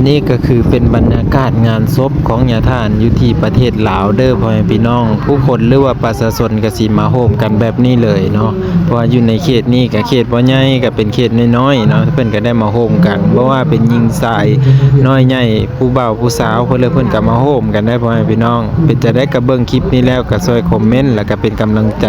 ນີ້ກໍຄືເປັນບັນຍາກາດງານສົບຂອງຍາທ່ານຢູ່ທີ່ປະເທດລາວເດີພໍ່ແມ່ພີ່ນ້ອງ. ຜູ້ຄົນ ຫຼືວ່າປະຊາຊົນກໍຊິມາໂຮມກັນແບບນີ້ເລີຍເນາະ, ເພາະວ່າຢູ່ໃນເຂດນີ້ກໍເຂດບໍ່ໃຫຍ່ ກໍເປັນເຂດນ້ອຍໆເນາະ, ເພິ່ນກໍໄດ້ມາໂຮມກັນ ບໍ່ວ່າເປັນຍິງຊາຍ ນ້ອຍໃຫຍ່ ຜູ້ບ່າວຜູ້ສາວ ເພິ່ນເລີຍ ເພິ່ນກໍມາໂຮມກັນໄດ້ພໍ່ແມ່ພີ່ນ້ອງ. ເປັນຈັ່ງໃດກໍເບິ່ງຄລິບນີ້ແລ້ວກໍຊ່ວຍຄອມເມັນ ແລ້ວກໍເປັນກຳລັງໃຈ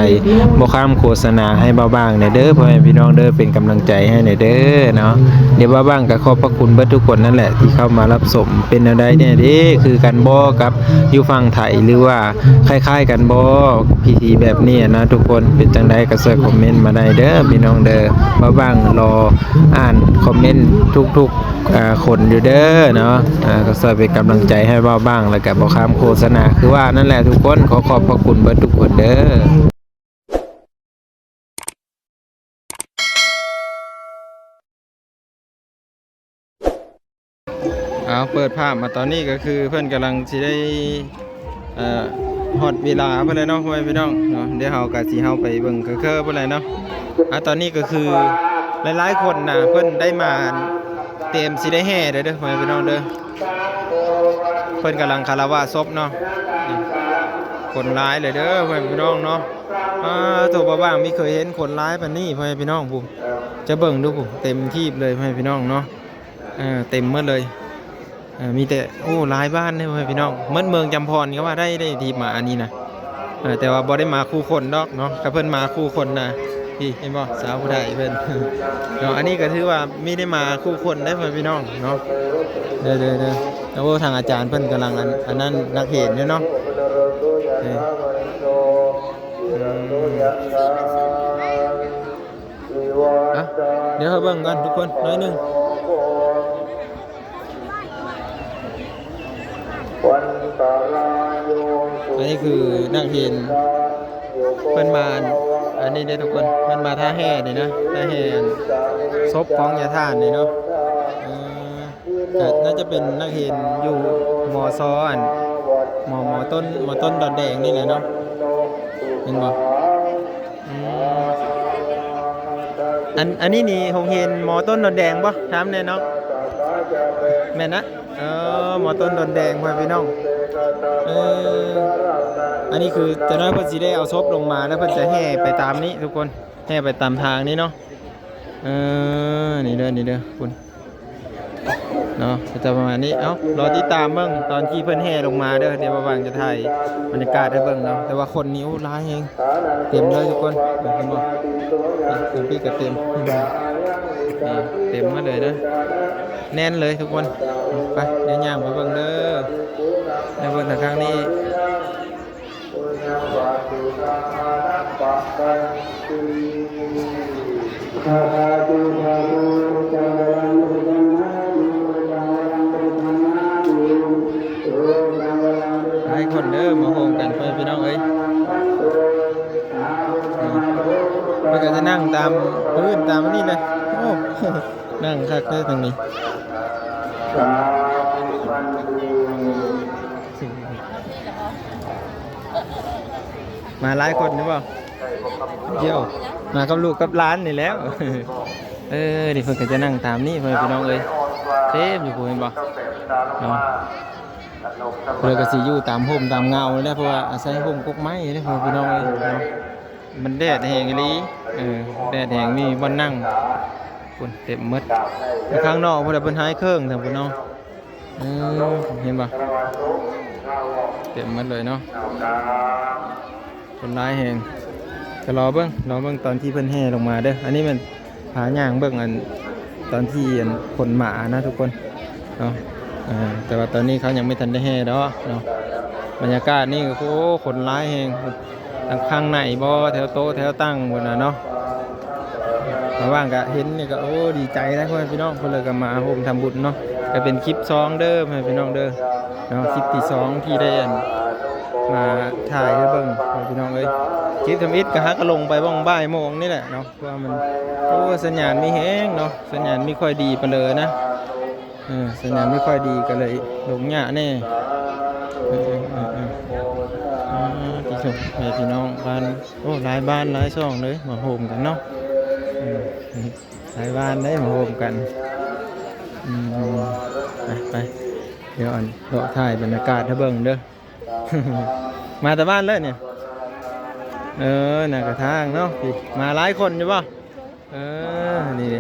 ບໍ່ຂ້າມໂຄສະນາໃຫ້ບ່າວບາງແດ່ເດີພໍ່ແມ່ພີ່ນ້ອງເດີ, ເປັນກຳລັງໃຈໃຫ້ແດ່ເດີເນາະ. ດຽວບ່າວບາງກໍຂອບພະຄຸນເບິດທຸກຄົນນັ້ນແຫຼະທີ່ເຂົ້າມາຮັບຊົມ. ເປັນແນວໃດແດ່ເດ ຄືກັນບໍ່ກັບຢູ່ຝັ່ງໄທ ຫຼືວ່າຄ້າຍໆກັນບໍ່ ພິທີແບບນີ້ນະທຸກຄົນ? ເປັນຈັ່ງໃດກໍຊ່ວຍຄອມເມັນມາໄດ້ເດີພີ່ນ້ອງເດີ. ບ່າວບາງລໍອ່ານຄອມເມັນທຸກໆ ອ່າ ຄົນຢູ່ເດີເນາະ, ອ່າ ກໍຊ່ວຍເປັນກຳລັງໃຈໃຫ້ບ່າວບາງ ແລ້ວກໍບໍ່ຂ້າມໂຄສະນາ ຄືວ່ານັ້ນແຫຼະທຸກຄົນ. ຂໍຂອບພະຄຸນເບິດທຸກຄົນເດີ. ເອົາ ເປີດພາບມາຕອນນີ້ກໍຄືເພິ່ນກຳລັງຊິໄດ້ ເອີ ຮອດເວລາເພິ່ນແລ້ວເນາະ ພໍ່ແມ່ພີ່ນ້ອງເນາະ. ດຽວເຮົາກໍຊິເຮົາໄປເບິ່ງເຄີໆພຸ້ນແຫຼະເນາະ. ອ່າ ຕອນນີ້ກໍຄືຫຼາຍໆຄົນນະ ເພິ່ນໄດ້ມາຕຽມຊິໄດ້ແຫ່ແລ້ວເດີ ພໍ່ແມ່ພີ່ນ້ອງເດີ. ເພິ່ນກຳລັງຄາລະວະສົບເນາະ, ຄົນຫຼາຍເລີຍເດີ ພໍ່ແມ່ພີ່ນ້ອງເນາະ. ອ່າ ໂຕ ບ່າວບາງມີເຄີຍເຫັນຄົນຫຼາຍປານນີ້ ພໍ່ແມ່ພີ່ນ້ອງ. ພຸ້ນ ຈະເບິ່ງດູ ພຸ້ນ ເຕັມຖີບເລີຍ ພໍ່ແມ່ພີ່ນ້ອງເນາະ. ເອີ ເຕັມໝົດເລີຍ. ເອີ ມີແຕ່ ໂອ້ ຫຼາຍບ້ານເດ້ ພໍ່ແມ່ພີ່ນ້ອງ, ໝົດເມືອງຈຳພອນກໍວ່າໄດ້ ໄດ້ທີ່ມາອັນນີ້ນະ. ເອີ ແຕ່ວ່າບໍ່ໄດ້ມາຄູ່ຄົນດອກເນາະ, ຖ້າເພິ່ນມາຄູ່ຄົນນະ. ນີ້ເຫັນບໍ່ ສາວຜູ້ໄທເພິ່ນເນາະ. ອັນນີ້ກໍຖືວ່າມີໄດ້ມາຄູ່ຄົນໄດ້ ພໍ່ແມ່ພີ່ນ້ອງເນາະ. ເດີໆໆ. ໂອ້ ທາງອາຈານເພິ່ນກຳລັງອັນ ອັນນັ້ນນັກເຮນຢູ່ເນາະ. ເອີ ອະ ດຽວເຮົາເບິ່ງກ່ອນທຸກຄົນ ໜ້ອຍໜຶ່ງ. ອັນນີ້ຄືນັກຮຽນເພິ່ນມາ ອັນນີ້ເດ້ທຸກຄົນ, ເພິ່ນມາທ່າແຫ່ນີ້ນະ, ທ່າແຫ່ສົບຂອງຍາທ່ານນີ້ເນາະ. ເອີ ກໍໜ້າຈະເປັນນັກຮຽນຢູ່ ມຊ ອັນ ມ ມ ຕົ້ນ ມ ຕົ້ນດອນແດງນີ້ແຫຼະເນາະ. ເຫັນບໍ່? ອືມ ອັນ ອັນນີ້ນີ້ໂຮງຮຽນ ມ ຕົ້ນດອນແດງບໍ່? ຖາມແດ່ເນາະ. ແມ່ນນະ? ເອີ ມ ຕົ້ນດອນແດງ ພໍ່ແມ່ພີ່ນ້ອງ. ເອີ ອັນນີ້ຄືຈັກໜ້ອຍເພິ່ນຊິໄດ້ເອົາສົບລົງມາ ແລ້ວເພິ່ນຈະແຫ່ໄປຕາມນີ້ທຸກຄົນ, ແຫ່ໄປຕາມທາງນີ້ເນາະ. ເອີ ນີ້ເດີ ນີ້ເດີ ພຸ້ນເນາະ ກໍຈະປະມານນີ້. ເອົ້າ ລໍຕິດຕາມເບິ່ງຕອນທີ່ເພິ່ນແຫ່ລົງມາເດີ, ດຽວບ່າວບາງຈະຖ່າຍບັນຍາກາດໃຫ້ເບິ່ງເນາະ. ແຕ່ວ່າຄົນນີ້ ໂອ້ ຫຼາຍແຮງ ເຕັມເລີຍທຸກຄົນ, ເຫັນບໍ່? ນີ້ ທາງພີ້ກໍເຕັມ ນີ້ ເຕັມໝົດເລີຍເດີ, ແໜ້ນເລີຍທຸກຄົນ. ໄປ ດຽວຍ່າງໄປເບິ່ງເດີ, ໄປເບິ່ງທາງຂ້າງນີ້. ຫຼາຍຄົນເດີ ມາໂຮມກັນ ພໍ່ແມ່ພີ່ນ້ອງເອີຍ. ເພິ່ນກໍຈະນັ່ງຕາມພື້ນຕາມອັນນີ້ແຫຼະ. ໂອ້ ນັ່ງຄັກເດີທາງນີ້. ມາຫຼາຍຄົນຢູ່ບໍ່? ດຽວ ມາກັບລູກກັບຫຼານນີ້ແຫຼ້ວ. ເອີ ນີ້ເພິ່ນກໍຈະນັ່ງຕາມນີ້ ພໍ່ແມ່ພີ່ນ້ອງເອີຍ, ເຕັມຢູ່ພຸ້ນ ເຫັນບໍ່ເນາະ. ເພິ່ນກໍຊິຢູ່ຕາມຮົ່ມຕາມເງົານີ້ແຫຼະ ເພາະວ່າອາໄສຮົ່ມກົກໄມ້ເດ້ ພໍ່ແມ່ພີ່ນ້ອງເອີຍເນາະ. ມັນແດດແຮງອີ່ຫຼີ ເອີ ແດດແຮງ ມີບ່ອນນັ່ງ ພຸ້ນ ເຕັມໝົດ. ຂ້າງນອກພຸ້ນແຫຼະ ເພິ່ນຫາຍເຄິ່ງທາງພຸ້ນເນາະ. ເອີ ເຫັນບໍ່? ເຕັມໝົດເລີຍເນາະ, ຄົນຫຼາຍແຮງ. ກໍລໍເບິ່ງ ລໍເບິ່ງຕອນທີ່ເພິ່ນແຫ່ລົງມາເດີ. ອັນນີ້ແມ່ນພາຍ່າງເບິ່ງ ອັນ ຕອນທີ່ ອັນ ຂົນໝານະທຸກຄົນເນາະ. ເອີ ແຕ່ວ່າຕອນນີ້ເຂົາຍັງບໍ່ທັນໄດ້ແຫ່ດອກເນາະ. ບັນຍາກາດນີ້ ໂອ້ ຄົນຫຼາຍແຮງ. ທາງຂ້າງໃນບໍ່ ແຖວໂຕະແຖວຕັ່ງພຸ້ນນະເນາະ. ບ່າວບາງກະເຫັນນີ້ກະ ໂອ້ ດີໃຈນະ ພໍ່ແມ່ພີ່ນ້ອງ, ເພິ່ນເລີຍກະມາຮ່ວມທຳບຸນເນາະ. ກະເປັນຄລິບສອງເດີ ພໍ່ແມ່ພີ່ນ້ອງເດີເນາະ, ຄລິບທີສອງທີ່ໄດ້ ອັນ ມາຖ່າຍໃຫ້ເບິ່ງ ພໍ່ແມ່ພີ່ນ້ອງເອີຍ. ຄລິບທຳອິດກະຫາກະລົງໄປບ່ອງບ່າຍໂມງນີ້ແຫຼະເນາະ, ເພາະວ່າມັນ ໂອ້ ສັນຍານມີແຮງເນາະ, ສັນຍານມີຄ່ອຍດີປານໃດນະ. ເອີ ສັນຍານບໍ່ຄ່ອຍດີກໍເລີຍລົງຍາກແດ່. ເອີ ເອີ ເອີ ເອີ ອ່າ ພີ່ນ້ອງ ບ້ານ ໂອ້ ຫຼາຍບ້ານຫຼາຍຊ່ອງເລີຍມາໂຮມກັນເນາະ. ເອີ ຫຼາຍບ້ານເດ້ມາໂຮມກັນ. ອືມ ໄປ ໄປ ດຽວອັນເລາະຖ່າຍບັນຍາກາດໃຫ້ເບິ່ງເດີ. ມາແຕ່ບ້ານເລີຍນີ້? ເອີ ໜ້າກະທາງເນາະ ມາຫຼາຍຄົນຢູ່ບໍ່? ເອີ ນີ້ເດ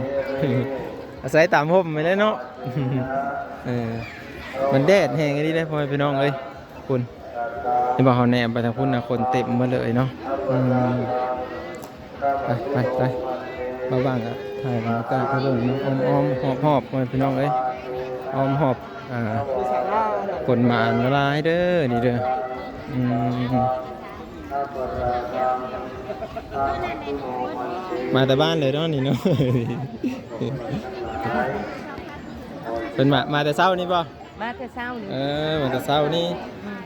ອາໄສຕາມຮົ່ມໄປເລີຍເນາະ. ເອີ ມັນແດດແຮງອີ່ຫຼີເດ້ ພໍ່ແມ່ພີ່ນ້ອງເອີຍ. ພຸ້ນ ເຫັນບໍ່ ເຮົາແນມໄປທາງພຸ້ນນະ ຄົນເຕັມໝົດເລີຍເນາະ. ອືມ ໄປ ໄປ ໄປ ບ່າວຫວ່າງກະຖ່າຍບັນຍາກາດໃຫ້ເບິ່ງເນາະ ອ້ອມໆຮອບໆ ພໍ່ແມ່ພີ່ນ້ອງເອີຍ ອ້ອມຮອບ. ອ່າ ຄົນມາຫຼາຍເດີນີ້ເດີ. ອືມ ມາແຕ່ບ້ານເລີຍເນາະນີ້ເນາະ. ເພິ່ນມາ ມາແຕ່ເຊົ້ານີ້ບໍ່? ມາແຕ່ເຊົ້ານີ້. ເອີ ມາແຕ່ເຊົ້ານີ້.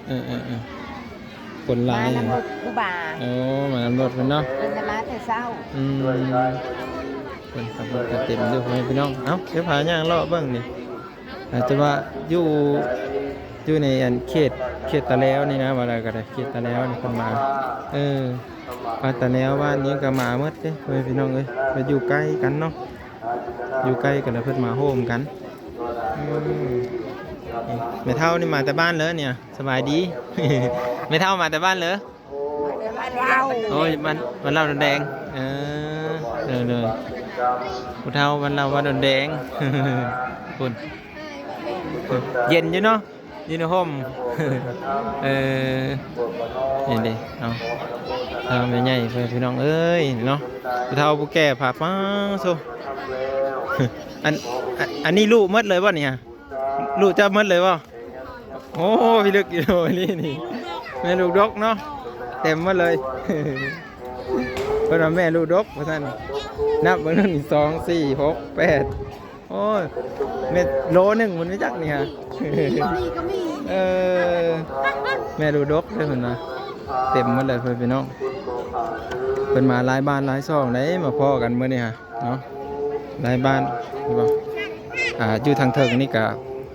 ອືມ ເອີໆໆ ຄົນຫຼາຍ ມານຳລົດຄູບາ. ໂອ້ ມານຳລົດເພິ່ນເນາະ. ເພິ່ນມາແຕ່ເຊົ້າ. ອືມ ເພິ່ນ ເພິ່ນກະເຕັມຢູ່ ພໍ່ແມ່ພີ່ນ້ອງ. ເອົ້າ ດຽວພາຍ່າງເລາະເບິ່ງນີ້ ອາດຈະວ່າຢູ່ ຢູ່ໃນອັນເຂດ ເຂດຕາແລວນີ້ນະ ວ່າແລ້ວກະໄດ້ ເຂດຕາແລວນີ້ເພິ່ນມາ. ເອີ ບ້ານຕາແລວ ບ້ານນີ້ກະມາໝົດເດ້ ພໍ່ແມ່ພີ່ນ້ອງເອີຍ ເພິ່ນຢູ່ໃກ້ກັນເນາະ. ຢູ່ໃກ້ກັນແລ້ວເພິ່ນມາໂຮມກັນ. ອືມ ນີ້ແມ່ເຖົ້ານີ້ມາແຕ່ບ້ານເລີຍນີ້. ສະບາຍດີ ແມ່ເຖົ້າມາແຕ່ບ້ານເລີຍ? ມາແຕ່ບ້ານລາວ. ໂອ້ຍ ບ້ານ ບ້ານລາວດອນແດງ. ເອີ ເດີໆ ຜູ້ເຖົ້າບ້ານລາວ ບ້ານດອນແດງ. ພຸ້ນ ເຢັນຢູ່ເນາະ ຢູ່ໃນຮົ່ມ. ເອີ ນີ້ເດເນາະ ທາງແມ່ໃຫຍ່ ພໍ່ແມ່ພີ່ນ້ອງເອີຍເນາະ. ຜູ້ເຖົ້າຜູ້ແກ່ພາມາໂຊ. ອັນ ອັນ ອັນນີ້ລຸໝົດເລີຍບໍ່ນີ້? ລຸເຈົ້າໝົດເລີຍບໍ່? ໂອ້ ພິລຶກຢູ່ນີ້ ແມ່ລູກດົກເນາະ ເຕັມໝົດເລີຍ. ເພິ່ນວ່າແມ່ລູກດົກວ່າຊັ້ນ. ນັບເບິ່ງນັ້ນ ສອງ ສີ່ ຫົກ ແປດ ໂອ້ຍ ແມ່ໂລໜຶ່ງມັນມີຈັກນີ້ຫະ. ເອີ ແມ່ລູກດົກເດ້ເພິ່ນວ່າ ເຕັມໝົດເລີຍ ພໍ່ແມ່ພີ່ນ້ອງ. ເພິ່ນມາຫຼາຍບ້ານຫຼາຍຊ່ອງໃດ ມາພໍ້ກັນມື້ນີ້ຫະເນາະ. ຫຼາຍບ້ານ ເຫັນບໍ່? ອ່າ ຢູ່ທາງເທິງນີ້ກະ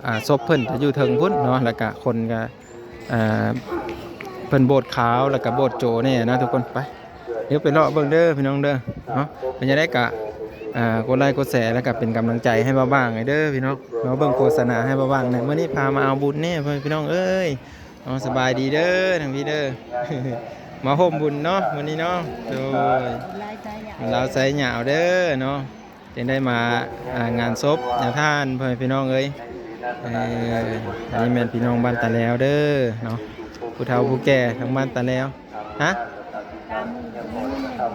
ອ່າ ສົບເພິ່ນຈະຢູ່ເທິງພຸ້ນເນາະ ແລ້ວກະຄົນກະ ອ່າ ເພິ່ນໂບດຂາວ ແລ້ວກະໂບດໂຈແດ່ນະທຸກຄົນ. ໄປ ດຽວໄປເລາະເບິ່ງເດີພີ່ນ້ອງເດີເນາະ. ເປັນຈັ່ງໃດກະ ອ່າ ກົດໄລກົດແຊ ແລ້ວກະເປັນກຳລັງໃຈໃຫ້ບ່າວຫວ່າງແດ່ເດີພີ່ນ້ອງ. ມາເບິ່ງໂຄສະນາໃຫ້ບ່າວຫວ່າງແດ່. ມື້ນີ້ພາມາເອົາບຸນແດ່ ພີ່ນ້ອງເອີຍ. ເນາະ ສະບາຍດີເດີທາງພີ້ເດີ ມາຮ່ວມບຸນເນາະມື້ນີ້ເນາະ. ໂດຍ ລາວໄຊຍາວເດີເນາະ ຈຶ່ງໄດ້ມາ ອ່າ ງານສົບຍາທ່ານ ພໍ່ແມ່ພີ່ນ້ອງເອີຍ. ເອີ ອັນນີ້ແມ່ນພີ່ນ້ອງບ້ານຕາແລວເດີເນາະ ຜູ້ເຖົ້າຜູ້ແກ່ທາງບ້ານຕາແລວ. ຮະ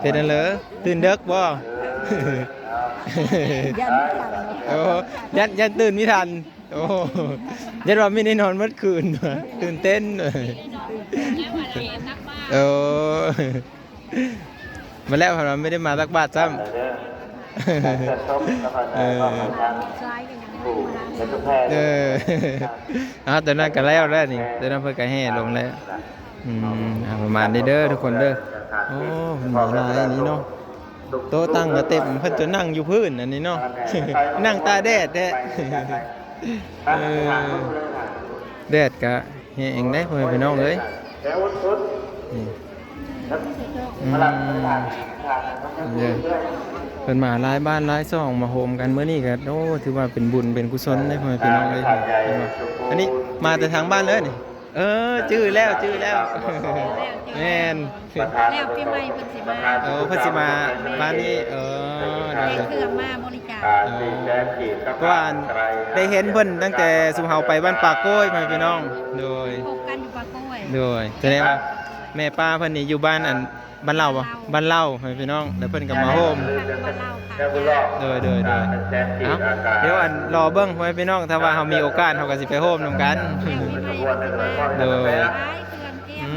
ເປັນອັນເລີ ຕື່ນເດິກບໍ່? ຢ້ານບໍ່ທັນ ໂອ້ ຢ້ານ ຢ້ານຕື່ນບໍ່ທັນ. ໂອ້ ຢ້ານວ່າໄມ່ໄດ້ນອນໝົດຄືນ ຕື່ນເຕັ້ນ. ໂອ້ ມາແລ້ວ ເພິ່ນວ່າໄມ່ໄດ້ມາຕັກບາດຊ້ຳ. ເອີ ເອີ ເອົາ ຕອນນັ້ນກະແລ້ວແລ້ວນີ້ ຕອນນັ້ນເພິ່ນກະແຫ່ລົງແລ້ວ. ອືມ ອ່າ ປະມານນີ້ເດີທຸກຄົນເດີ. ໂອ້ ເພິ່ນມາຫຼາຍນີ້ເນາະ ໂຕະຕັ່ງກະເຕັມ ເພິ່ນຈະນັ່ງຢູ່ພື້ນອັນນີ້ເນາະ ນັ່ງຕາກແດດແທ້. ເອີ ແດດກະແຮງເດ້ ພໍ່ແມ່ພີ່ນ້ອງເອີຍ. ນີ້ ອືມ ເດີ ເພິ່ນມາຫຼາຍບ້ານຫຼາຍຊ່ອງມາໂຮມກັນມື້ນີ້ກະ ໂອ້ ຖືວ່າເປັນບຸນເປັນກຸສົນເດ້ ພໍ່ແມ່ພີ່ນ້ອງເອີຍ. ເຫັນບໍ່ ອັນນີ້ມາແຕ່ທາງບ້ານເລີຍນີ້. ເອີ ຈື່ແລ້ວ ຈື່ແລ້ວ ແມ່ນ ແລ້ວປີໃໝ່ເພິ່ນຊິມາ. ໂອ້ ເພິ່ນຊິມາບ້ານນີ້. ເອີ ໄດ້ເຄື່ອງມາບໍລິຈາກ. ເອີ ເພາະວ່າອັນ ໄດ້ເຫັນເພິ່ນຕັ້ງແຕ່ຊຸມເຮົາໄປບ້ານປ່າໂກ້ຍ ພໍ່ແມ່ພີ່ນ້ອງ. ໂດຍ ພົບກັນຢູ່ປ່າໂກ້ຍ. ໂດຍ ສະແດງວ່າແມ່ປ້າເພິ່ນນີ້ຢູ່ບ້ານອັນ ບ້ານເລົ່າບໍ່? ບ້ານເລົ່າ ພໍ່ແມ່ພີ່ນ້ອງ ແລ້ວເພິ່ນກະມາໂຮມ. ບ້ານເລົ່າ. ໂດຍ ໂດຍ ໂດຍ ເອົ້າ ດຽວອັນ ລໍເບິ່ງ ພໍ່ແມ່ພີ່ນ້ອງ ຖ້າວ່າເຮົາມີໂອກາດ ເຮົາກະຊິໄປໂຮມນຳກັນ. ໂດຍ ອື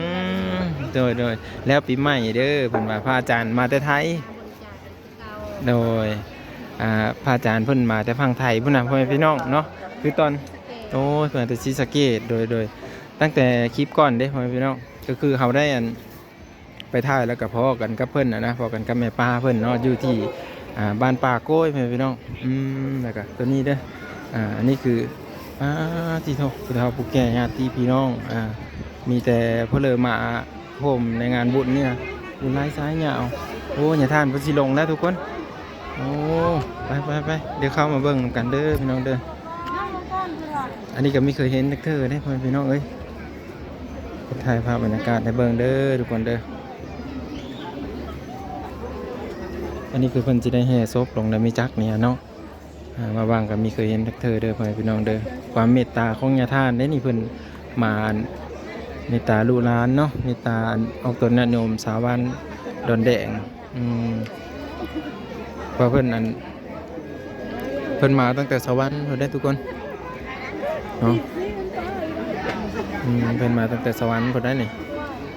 ມ ໂດຍ ໂດຍ ແລ້ວປີໃໝ່ເດີ ເພິ່ນວ່າພະອາຈານມາແຕ່ໄທ. ໂດຍ ອ່າ ພະອາຈານເພິ່ນມາແຕ່ຝັ່ງໄທພຸ້ນນະ ພໍ່ແມ່ພີ່ນ້ອງເນາະ. ຄືຕອນ ໂອ້ຍ ເພິ່ນມາແຕ່ສີສະເກດ. ໂດຍ ໂດຍ ຕັ້ງແຕ່ຄລິບກ່ອນເດ້ ພໍ່ແມ່ພີ່ນ້ອງ ກະຄືເຮົາໄດ້ອັນ ໄປຖ່າຍແລ້ວກະພໍ້ກັນກັບເພິ່ນຫັ້ນນະ ພໍ້ກັນກັບແມ່ປ້າເພິ່ນເນາະ ຢູ່ທີ່ ອ່າ ບ້ານປ່າໂກ້ຍ ພີ່ນ້ອງ. ອືມ ແລ້ວກະໂຕນີ້ເດີ ອ່າ ອັນນີ້ຄື ອ່າ ຕິໂທ ຜູ້ເຖົ້າຜູ້ແກ່ ຍາດຕິພີ່ນ້ອງ ອ່າ ມີແຕ່ຜູ້ເລີມາໂຮມໃນງານບຸນນີ້ນະ. ບຸນຫຼາຍຊາຍຍາວ. ໂອ້ ຍາທ່ານເພິ່ນຊິລົງແລ້ວທຸກຄົນ. ໂອ້ ໄປໆໆ ດຽວເຂົ້າມາເບິ່ງນຳກັນເດີພີ່ນ້ອງເດີ. ອັນນີ້ກໍມີເຄີຍເຫັນຈັກເທື່ອເດ້ ພໍ່ແມ່ພີ່ນ້ອງເອີຍ. ຖ່າຍພາບບັນຍາກາດໃຫ້ເບິ່ງເດີທຸກຄົນເດີ. ອັນນີ້ຄືເພິ່ນຊິໄດ້ແຫ່ສົບລົງໃນແມ່ຈັກນີ້ເນາະ. ອ່າ ມາຫວ່າງກໍມີເຄີຍເຫັນຈັກເທື່ອເດີ ພໍ່ແມ່ພີ່ນ້ອງເດີ. ຄວາມເມດຕາຂອງຍາທ່ານເດ້ນີ້ ເພິ່ນມາ ອັນ ເມດຕາລູກຫຼານເນາະ ເມດຕາ ອັນ ອອກຕົນຍາດໂຍມຊາວບ້ານດອນແດງ. ອືມ ເພາະເພິ່ນ ອັນ ເພິ່ນມາຕັ້ງແຕ່ສະຫວັນພຸ້ນເດ້ທຸກຄົນເນາະ. ອືມ ເພິ່ນມາຕັ້ງແຕ່ສະຫວັນພຸ້ນໄດ໋ນີ້.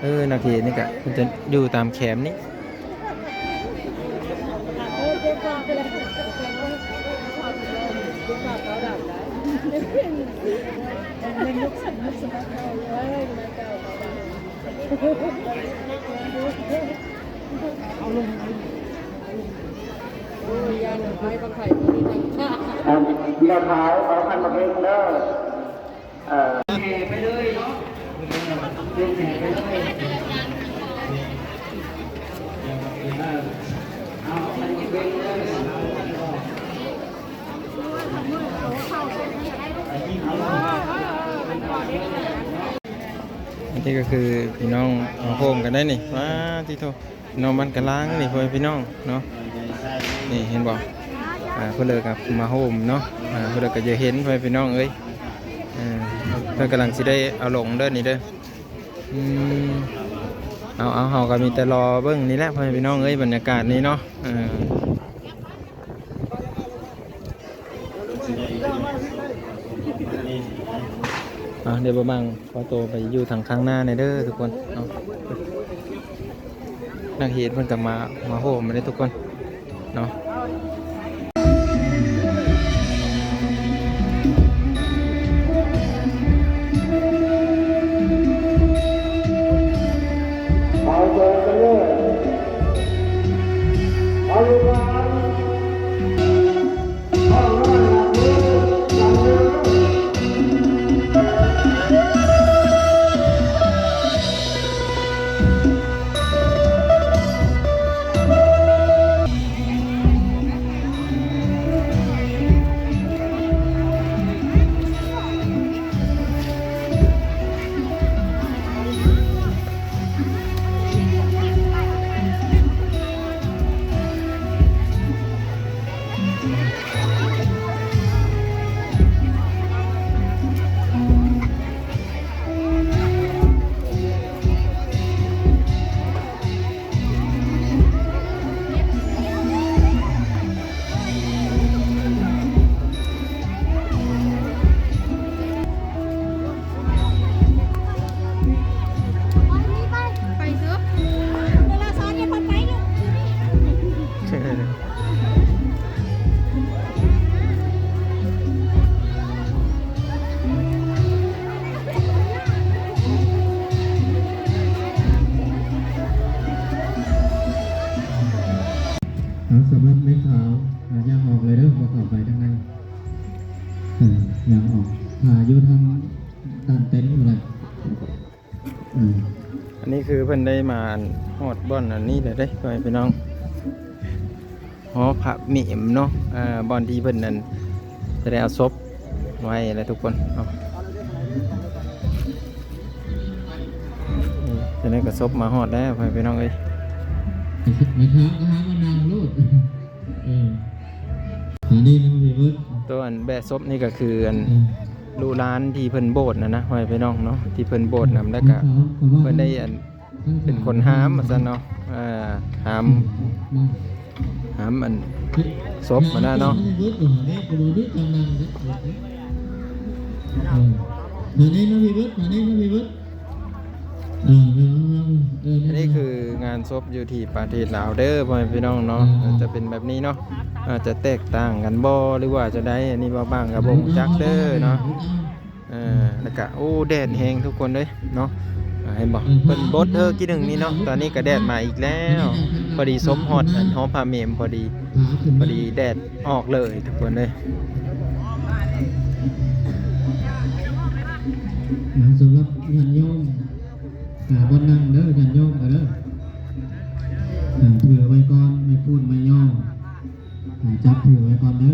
ເອີ ນັກເທດນີ້ກະເພິ່ນຈະຢູ່ຕາມແຄມນີ້. ເອົາລົງ ເອົາລົງ ໂອ້ຍ ຢ່າລົງໄປບັກໄຟບໍ່ມີທາງຂ້າມ. ເອີ ຢ່າຂາຍ ເອົາຄັນບັກເຮັງເດີ. ເອີ ແຫ່ໄປເລີຍເນາະ ແຫ່ໄປເລີຍ. ເອີ ເອົາຄັນບັກເຮັງເດີ. ອັນນີ້ກໍຄືພີ່ນ້ອງມາໂຮມກັນໄດ້ນີ້. ວ້າ ຕິໂທ ນ້ອງມັນກຳລັງນີ້ ພໍ່ແມ່ພີ່ນ້ອງເນາະ. ນີ້ເຫັນບໍ່ ອ່າ ເພິ່ນເລີຍກັບມາໂຮມເນາະ. ອ່າ ເພິ່ນເລີຍກໍຈະເຫັນ ພໍ່ແມ່ພີ່ນ້ອງເອີຍ. ເອີ ເພິ່ນກຳລັງຊິໄດ້ເອົາລົງເດີນີ້ເດີ. ອືມ ເອົາ ເອົາ ເຮົາກໍມີແຕ່ລໍເບິ່ງນີ້ແຫຼະ ພໍ່ແມ່ພີ່ນ້ອງເອີຍ ບັນຍາກາດນີ້ເນາະ. ເອີ ອ່າ ດຽວບ່າວບັງຂໍໂຕໄປຢູ່ທາງຂ້າງໜ້າແດ່ເດີທຸກຄົນເນາະ. ນັກເທດເພິ່ນກໍມາ ມາໂຮມເດ້ທຸກຄົນເນາະ. ເອົາ ສຳລັບແມ່ຂາວ ອ່າ ຍ່າງອອກເລີຍເດີ ບໍ່ເຂົ້າໄປທາງໃນ ເອີ ຍ່າງອອກ ອ່າ ຢູ່ທາງດ້ານເຕັນພຸ້ນແຫຼະ. ອືມ ອັນນີ້ຄືເພິ່ນໄດ້ມາຮອດບ່ອນອັນນີ້ແລ້ວເດ້ ພໍ່ແມ່ພີ່ນ້ອງ ຫໍພະເມມເນາະ. ເອີ ບ່ອນທີ່ເພິ່ນນັ້ນຈະໄດ້ເອົາສົບໄວ້ແຫຼະທຸກຄົນເນາະ. ຈາກນັ້ນກໍສົບມາຮອດແລ້ວ ພໍ່ແມ່ພີ່ນ້ອງເອີຍ. ໄປທາງ ຫາມານັ່ງໂລດ. ເອີ ອັນນີ້ນະ ພີ່ເບີດ ຕົວອັນແບະສົບນີ້ກໍຄືອັນ ເອີ ລູກຫຼານທີ່ເພິ່ນໂບດນະນະ ພໍ່ແມ່ພີ່ນ້ອງເນາະ ທີ່ເພິ່ນໂບດນຳ ແລ້ວກໍເພິ່ນໄດ້ອັນ ເປັນຄົນຫາມວ່າຊັ້ນເນາະ. ເອີ ຫາມ ຫາມອັນສົບຫັ້ນນະເນາະ. ເອີ ມານີ້ນະ ພີ່ເບີດ ມານີ້ນະ ພີ່ເບີດ. ອ່າ ອັນນີ້ຄືງານສົບຢູ່ທີ່ປະເທດລາວເດີ ພໍ່ແມ່ພີ່ນ້ອງເນາະ. ອາ ຈະເປັນແບບນີ້ເນາະ ອາດຈະແຕກຕ່າງກັນບໍ່ ຫຼືວ່າຈະໃດ ອັນນີ້ບ່າວບັງກໍບໍ່ຮູ້ຈັກເດີເນາະ. ເອີ ແລ້ວກະ ໂອ້ ແດດແຮງທຸກຄົນເອີຍເນາະ. ອ່າ ເຫັນບໍ່ ເພິ່ນບົດເຮີກິນໜຶ່ງນີ້ເນາະ. ຕອນນີ້ກໍແດດມາອີກແລ້ວ ພໍດີສົບຮອດອັນຫໍພະເມມພໍດີ. ພໍດີແດດອອກເລີຍທຸກຄົນເອີຍ. ສຳລັບຍາດໂຍມ ອ່າ ບ່ອນນັ່ງເດີ ຍາດໂຍມກໍເດີ ອ່າ ຖືໄວ້ກ່ອນ ໄມ້ພູນໄມ້ຍໍ ອ່າ ຈັບຖືໄວ້ກ່ອນເດີ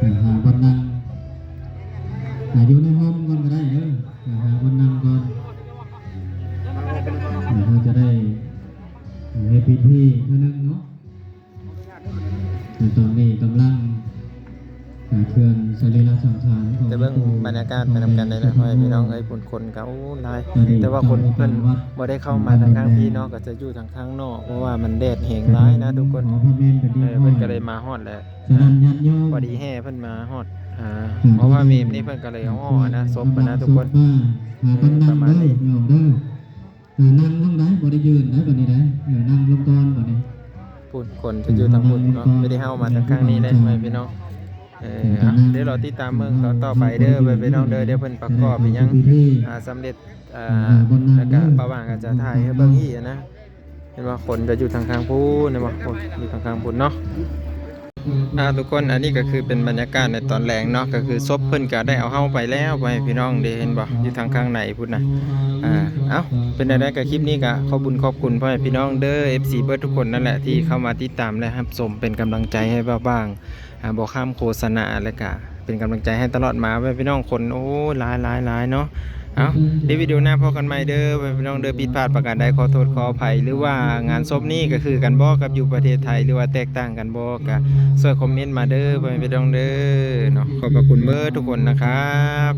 ອ່າ ບ່ອນນັ່ງ ຢູ່ໃນໂຮມກ່ອນກໍໄດ້ເດີ ຫາບ່ອນນັ່ງກ່ອນ ເຮົາຈະໄດ້ເຮັດພິທີເທື່ອໜຶ່ງເນາະ. ແຕ່ຕອນນີ້ກຳລັງ ອ່າ ເຄື່ອນສະລີລະສັງຂານຂອງ ຈະເບິ່ງບັນຍາກາດໄປນຳກັນໄດ້ເນາະ ພໍ່ແມ່ພີ່ນ້ອງເອີຍ. ຜູ້ຄົນກໍ ໂອ້ ຫຼາຍ ແຕ່ວ່າຄົນເພິ່ນບໍ່ໄດ້ເຂົ້າມາທາງຂ້າງພີ້ເນາະ ກໍຈະຢູ່ທາງຂ້າງນອກ ເພາະວ່າມັນແດດແຮງຫຼາຍນະທຸກຄົນ. ເອີ ເພິ່ນກໍເລີຍມາຮອດແລ້ວ ພໍດີແຫ່ເພິ່ນມາຮອດ ອ່າ ເພາະວ່າເມມນີ້ເພິ່ນກໍເລີຍເອົາອອກນະ ສົບນະທຸກຄົນ ເອີ ປະມານນີ້. ເອີ ນັ່ງລົງໄດ້ ບໍ່ໄດ້ຢືນໄດ້ບັດນີ້ໄດ້ ເອີ ນັ່ງລົງກ່ອນບັດນີ້. ພຸ້ນ ຄົນຈະຢູ່ທາງພຸ້ນເນາະ ບໍ່ໄດ້ເຂົ້າມາທາງຂ້າງນີ້ເດ້ ພໍ່ແມ່ພີ່ນ້ອງ. ເອີ ດຽວລໍຕິດຕາມເບິ່ງຕອນຕໍ່ໄປເດີ ພໍ່ແມ່ພີ່ນ້ອງເດີ. ດຽວເພິ່ນປະກອບອີ່ຫຍັງ ອ່າ ສຳເລັດ ອ່າ ແລ້ວກໍປະຫວ່າງກໍຈະຖ່າຍໃຫ້ເບິ່ງອີກນະ. ເຫັນວ່າຄົນກໍຢູ່ທາງຂ້າງພຸ້ນ ເຫັນບໍ່ ຄົນຢູ່ທາງຂ້າງພຸ້ນເນາະ. ອ່າ ທຸກຄົນ ອັນນີ້ກໍຄືເປັນບັນຍາກາດໃນຕອນແລງເນາະ ກໍຄືສົບເພິ່ນກໍໄດ້ເອົາເຮົາໄປແລ້ວ ພໍ່ແມ່ພີ່ນ້ອງເດ້ ເຫັນບໍ່ ຢູ່ທາງຂ້າງໃນພຸ້ນນະ. ອ່າ ເອົ້າ ເປັນແນວໃດກໍຄລິບນີ້ກໍຂອບບຸນຂອບຄຸນພໍ່ແມ່ພີ່ນ້ອງເດີ ເອັຟຊີ ເບິດທຸກຄົນນັ້ນແຫຼະ ທີ່ເຂົ້າມາຕິດຕາມ ແລະ ຮັບຊົມເປັນກຳລັງໃຈໃຫ້ບ່າວບາງ ອ່າ ບໍ່ຂ້າມໂຄສະນາ ແລະກະເປັນກຳລັງໃຈໃຫ້ຕະຫຼອດມາ ພໍ່ແມ່ພີ່ນ້ອງ. ຄົນ ໂອ້ ຫຼາຍໆໆເນາະ. ເອົ້າ ໃນວິດີໂອໜ້າພໍ້ກັນໃໝ່ເດີ ພໍ່ແມ່ພີ່ນ້ອງເດີ. ຜິດພາດປະການໃດຂໍໂທດຂໍອະໄພ ຫຼືວ່າງານສົບນີ້ກໍຄືກັນບໍ່ກັບຢູ່ປະເທດໄທ ຫຼືວ່າແຕກຕ່າງກັນບໍ່ ກໍຊ່ວຍຄອມເມັນມາເດີ ພໍ່ແມ່ພີ່ນ້ອງເດີເນາະ. ຂອບພະຄຸນເບິດທຸກຄົນນະຄັບ.